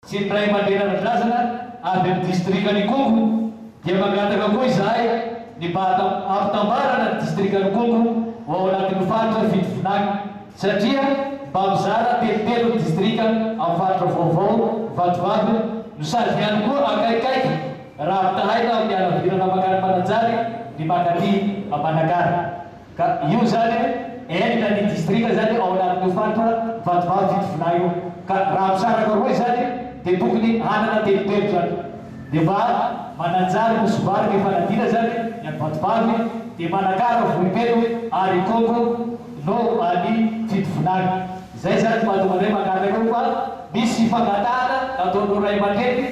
Sy ny ray aman-dreny ara-drazana avy amin'ny distrikan'Ikongo dia mangataka koa izahay ny mba hampitambarana ny distrikan'Ikongo ho ao anatin'ny faritra Fitovinany satria mba mizara telotelo ny distrika amin'ny faritra vaovao Vatovavy no sady ihany koa akaikaiky raha ampitahaina amin'ny halavirana mankany Mananjary ny mankaty Manakara. Ka io zany enina ny distrika zany ao anatin'io faritra Vatovavy Fitovinany io. Ka raha misaraka roa izany dia tokony hanana telotelo zany. Dia mba Mananjary Nosy Varika Ifanadiana zany ny any Vatovavy, dia Manakara Vohipeno ary Ikongo no any Fitovinany. Zay zany no mahatonga anay mangataka eo fa misy fangatahana nataon'ireo ray aman-dreny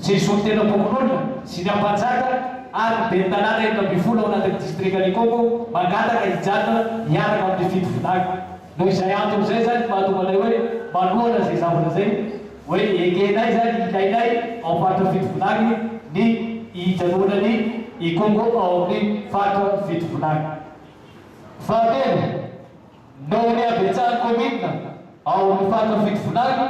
Sy ny solontenam-pokonolona sy ny ampanjaka ary ny ben'ny tanàna 16 ao anatin'ny distrikan'Ikongo mangataka hijanona hiaraka amin'ny Fitovinany. Noho izay antony izay izany no mahatonga anay hoe manohana izay zavatra izay hoe ekenay izany, ilainay ao faritra Fitovinany ny hijanonan'i Ikongo ao amin'ny faritra Fitovinany. Fahatelo. Noho ny habetsahan'ny kaominina ao amin'ny faritra Fitovinany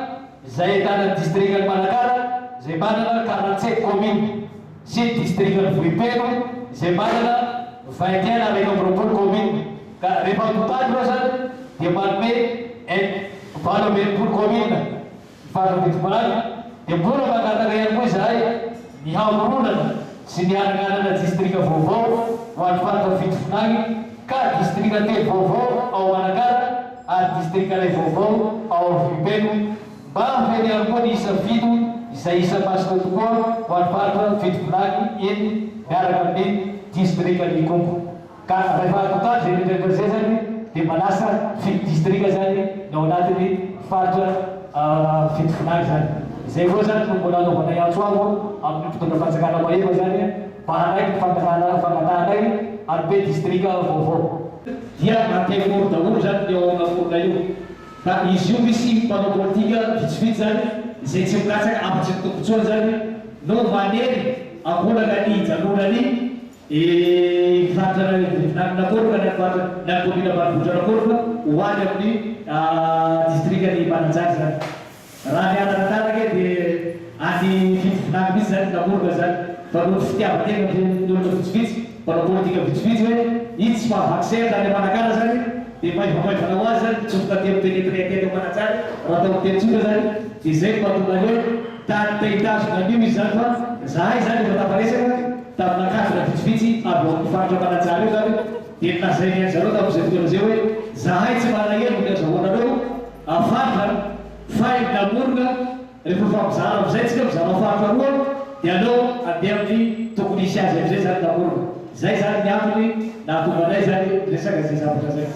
izay ahitana ny distrikan'i Manakara izay manana 47 kaominina sy ny distrikan'i Vohipeno izay manana 21 na 21 kaominina ka rehefa atotaly ireo izany dia manome 68 kaominina Ny faritra Fitovinany dia mbola mangataka ihany koa izahay ny hamoronana sy ny hananganana distrika vaovao ho an'ny faritra Fitovinany ka distrika telo vaovao ao Manakara ary distrika iray vaovao ao Vohipeno mba hameno ihany koa ny isa fito izay isa masina tokoa ho an'ny faritra Fitovinany eny miaraka amin'ny distrikan'Ikongo. Ka rehefa atotaly izay rehetra rehetra izay zany dia manasa fito distrika zany ny ao anatin'ny faritra Fitovinany zany. Izay roa zany no mbola anaovanay antso avo amin'ny mpitondra fanjakana mahefa zany mba hanaiky ny fangatahana fangatahanay hanome distrika vaovao. Dia antemoro daholo zany ny ao Anamorona io. Ka izy io misy mpanao politika vitsivitsy zany izay tsy mikatsaka afa-tsy ny tombotsoany zany no manery ankolaka ny hijanonany Ny faritra Vohipinan'Anakoroka na ny faritra na ny kaominina ambanivohitr'Anakoroka ho any amin'ny distrikan'i Mananjary izany. Raha ny ara-tantara ange dia any Fitovinany mihitsy izany ny namorona izany fa noho ny fitiavan-tena ny olona vitsivitsy, mpanao politika vitsivitsy hoe itsy tsy mahavaky sehatra any Manakara izany dia maivamaivana ho azy izany mitsofoka aty amin'ny pénétrer aty eto Mananjary raha atao amin'ny teny tsotra izany dia izay no mahatonga ny hoe tady te hitazona an'io izy izany fa zahay izany efa tafaresaka Tamina cadre vitsivitsy avy ao amin'ny faritra Mananjary io izany dia nolazainy an-dry zareo tamin'izay fotoana izay hoe zahay tsy malahelo ny azahoanareo faritra fa i namorona rehefa mifampizara amin'izay tsika mizara faritra roa dia aleo handeha amin'ny tokony hisy azy amin'izay izany namorona. Izay izany ny antony nahatonga anay izany niresaka izay zavatra izay.